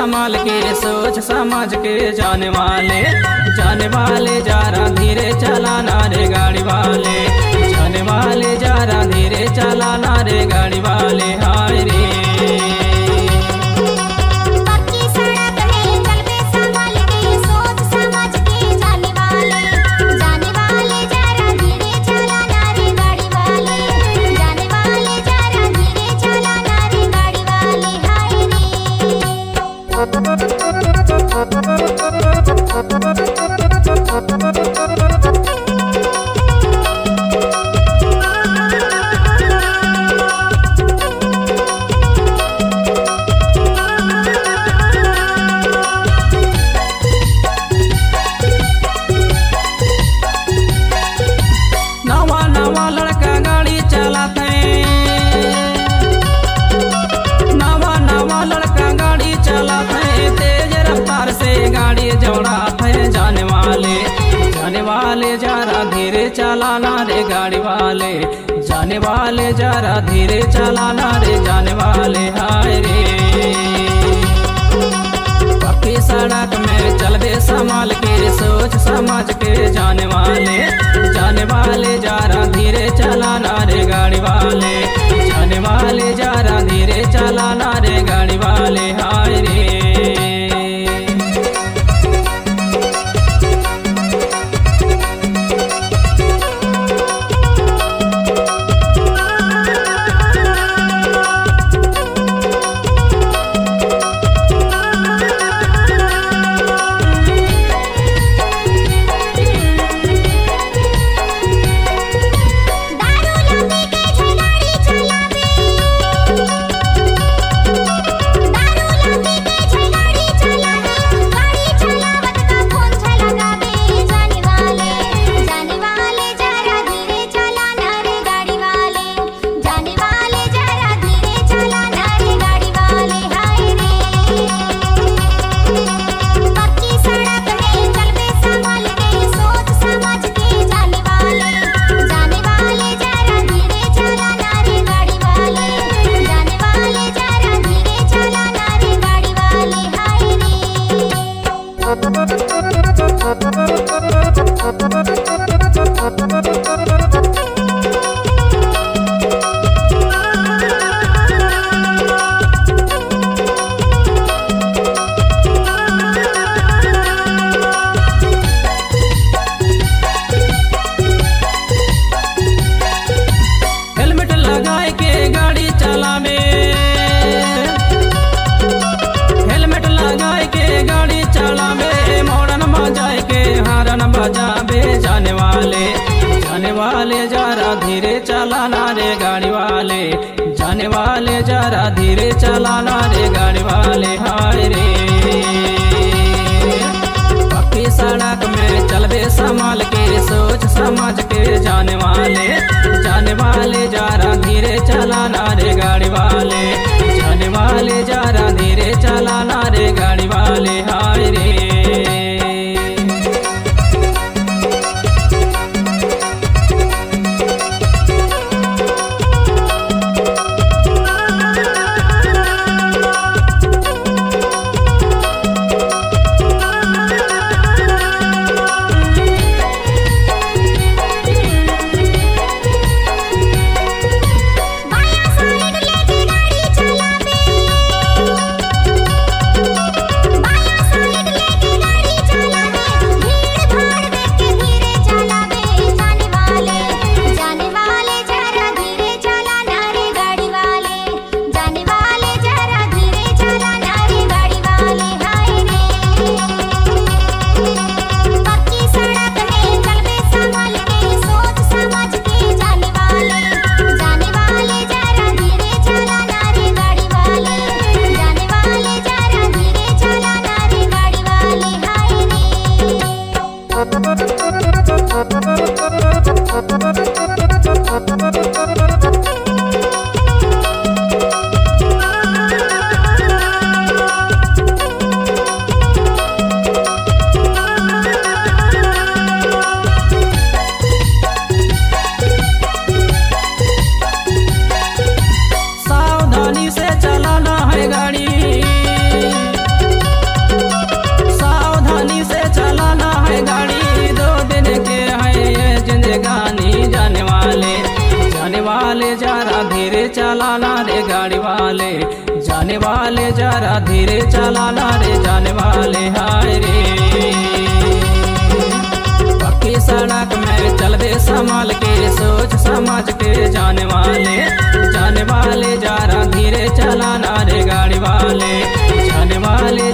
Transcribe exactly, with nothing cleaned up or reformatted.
संभाल के, सोच समझ के जाने वाले, जाने वाले जरा धीरे चलाना रे गाड़ी वाले, जाने वाले जरा धीरे चलाना रे गाड़ी वाले। हाय रे। पक्की सड़क में चलबे संभल के, सोच समझ के जाने वाले, जाने वाले जरा धीरे चलाना रे गाड़ी वाले, जाने वाले जरा धीरे चलाना रे गाड़ी वाले। हाय रे। नवा नवा लड़का गाड़ी चलाथे, नवा नवा लड़का गाड़ी चलाथे, तेज रफ्तार से गाड़ी दौड़ाथे। जाने वाले, जाने वाले जरा धीरे चलाना रे गाड़ी वाले, जाने वाले जरा धीरे चलाना रे जाने वाले। हाय रे। पक्की सड़क में चलबे संभाल के, सोच समझ के जाने वाले, जाने वाले जरा धीरे चलाना रे गाड़ी वाले, जाने वाले जरा धीरे चलाना रे गाड़ी वाले। हाय रे। जाने वाले जरा धीरे चलाना रे गाड़ी वाले। हाय रे। पक्की सड़क में चलबे संभल के, सोच समझ के जाने वाले, जाने वाले जरा धीरे चलाना रे गाड़ी वाले, जाने वाले जरा धीरे चलाना रे गाड़ी वाले। हाय रे। हेलमेट लगाए के गाड़ी चलावे, हेलमेट लगाए के गाड़ी चलावे, मॉडर्न बजाए के हॉर्न बजावे। जाने वाले, जाने वाले जरा धीरे चलाना रे गाड़ी वाले, जाने वाले जरा धीरे चलाना रे गाड़ी वाले। हाय रे। पक्की सड़क में चलबे संभल के, सोच समझ के जाने वाले, जाने वाले जरा धीरे चलाना रे गाड़ी वाले, जाने वाले जरा धीरे चलाना रे गाड़ी वाले। हाय रे। चलाना रे गाड़ी वाले, जाने वाले जरा धीरे चलाना रे जाने वाले, हाय रे। पक्की सड़क में चलबे संभाल के, सोच समझ के जाने वाले, जाने वाले जरा धीरे चलाना रे गाड़ी वाले, जाने वाले